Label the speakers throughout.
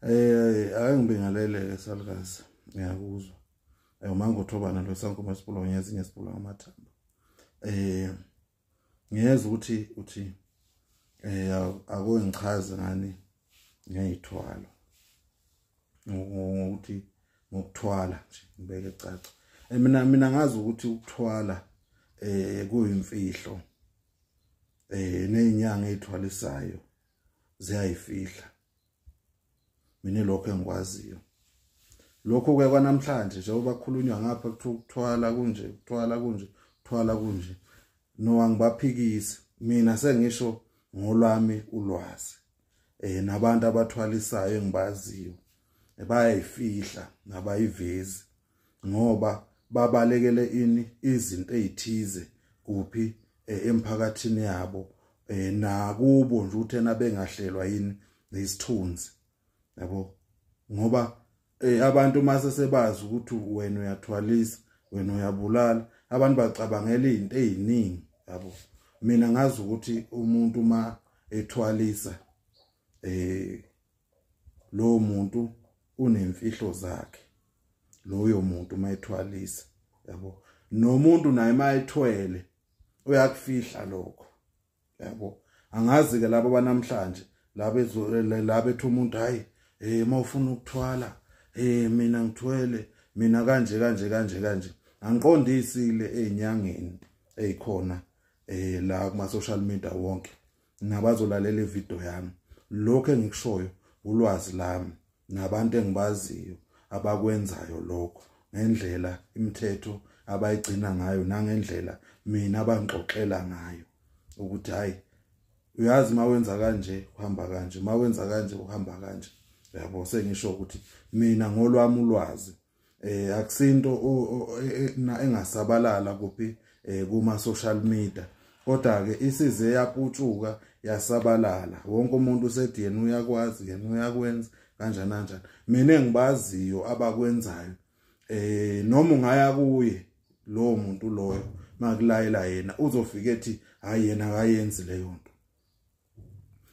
Speaker 1: Ake ngibingelele salukazi, ngiyakuzwa. Uma ngothobana lo sankoma siphulo ngezinye siphulo amathambo. Ngiyeza ukuthi uthi akungichaze ngani ngeyithwalo. Ngokuthi ngokuthwala nje ngibeke caca. Mina ngazi ukuthi ukuthwala kuyimfihlo. Nezinyanga ezithwalisayo ziyayifihla. Mina lokho engikwaziyo. Lokho ke kwanamhlanje njengoba kukhulunywa ngapha kuthiwa ukuthwala kunje, ukuthwala kunje, ukuthwala kunje. No, angibaphikisi. Mina sengisho ngolwami ulwazi. Nabantu abathwalisayo engibaziyo bayayifihla nabayivezi ngoba babalekele ini izinto ezithize kuphi emphakathini yabo nakubo nje uthi ena bengahlelwa yini nesithunzi yabo, ngoba abantu mase sebazi ukuthi wena uyathwalisa, wena uyabulala, abantu bacabangela izinto eziningi yabo. Mina ngazi ukuthi umuntu ma ethwalisa lo muntu unemfihlo zakhe, loyo muntu mayethwalisa yabo, nomuntu naye mayethwele uyakufihla lokho yabo. Angazi ke labo banamhlanje laba ethi umuntu hayi mawufuna ukuthwala mina ngithwele mina kanje kanje kanje kanje. Angiqondisile ezinyangeni ezikhona la kuma social media wonke nabazolalela ivideo yami. Lokho engikushoyo ulwazi lami nabantu engibaziyo abakwenzayo lokho ngendlela imithetho abayigcina ngayo nangendlela mina abangixoxela ngayo ukuthi hayi uyazi mawenza kanje uhamba kanje, mawenza kanje uhamba kanje yabo. Sengisho ukuthi mina ngolwami ulwazi akusinto engasabalala kuphi kuma social media, kodwa ke isize yaputshuka yasabalala, wonke umuntu usethi yena uyakwazi, yena uyakwenza kanjani kanjani. Mina engibaziyo abakwenzayo noma ungaya kuye lo muntu loyo makulayela yena uzofika ethi hayi yena akayenzi leyo nto,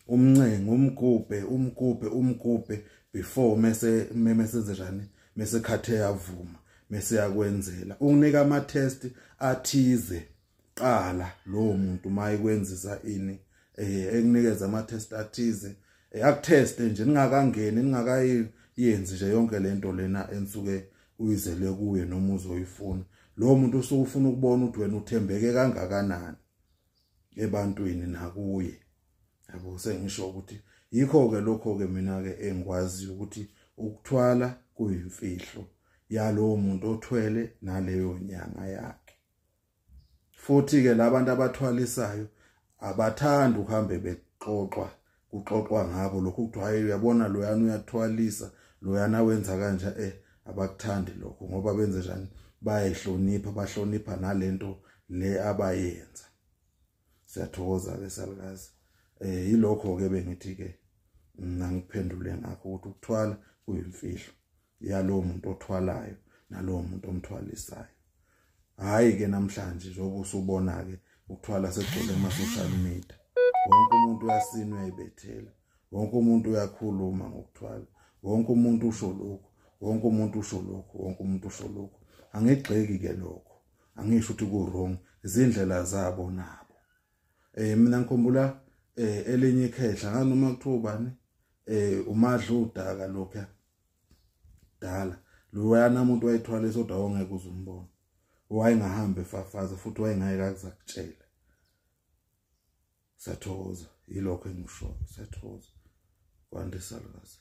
Speaker 1: umncengo umgubhe umgubhe umgubhe before mase senze njani, mase khathe yavuma mase yakwenzela, unginika ama test athize qala lo muntu mayikwenzisa ini, ekunikeza ama test athize, akuteste nje ningakangeni ningakayenzi nje yonke lento lena ensuke uyizele kuye noma uzoyifuna. Lo muntu usufuna ukubona ukuthi wena uthembeke kangakanani ebantwini nakuye yabo. Sengisho ukuthi yikho ke lokho ke mina ke engikwazi ukuthi ukuthwala kuyimfihlo yalowo muntu othwele naleyo nyanga yakhe. Futhi ke labantu abathwalisayo abathanda ukuhambe bexoxwa kuxoxwa ngabo lokhu kuthiwa hayi uyabona loyana uyathwalisa, loyana wenza kanje, abakuthandi lokho ngoba benze njani, bayayihlonipha, bahlonipha nalento le abayenza. Siyathokoza ke salukazi. Yilokho ke bengithi ke mina ngiphendule ngakho ukuthi ukuthwala kuyimfihlo yalowo muntu othwalayo nalowo muntu omthwalisayo. Hayi ke namhlanje njengoba usubona ke ukuthwala sekugcwele kuma social media, wonke umuntu uyasina uyayibethela, wonke umuntu uyakhuluma ngokuthwala, wonke umuntu usho lokho, wonke umuntu usho lokho, wonke umuntu usho lokho. Angigxeki ke lokho, angisho ukuthi ku wrong, izindlela zabo nabo. Mina ngikhumbula elinye ikhehla nganoma kuthiwa ubani umadla udaka lokho dala loyana umuntu wayethwala isodwa wongeke uzumbona, wayengahambe efafaza futhi wayengeke akuzakutshela. Siyathokoza, yilokho engishoyo. Siyathokoza, kwande salukazi.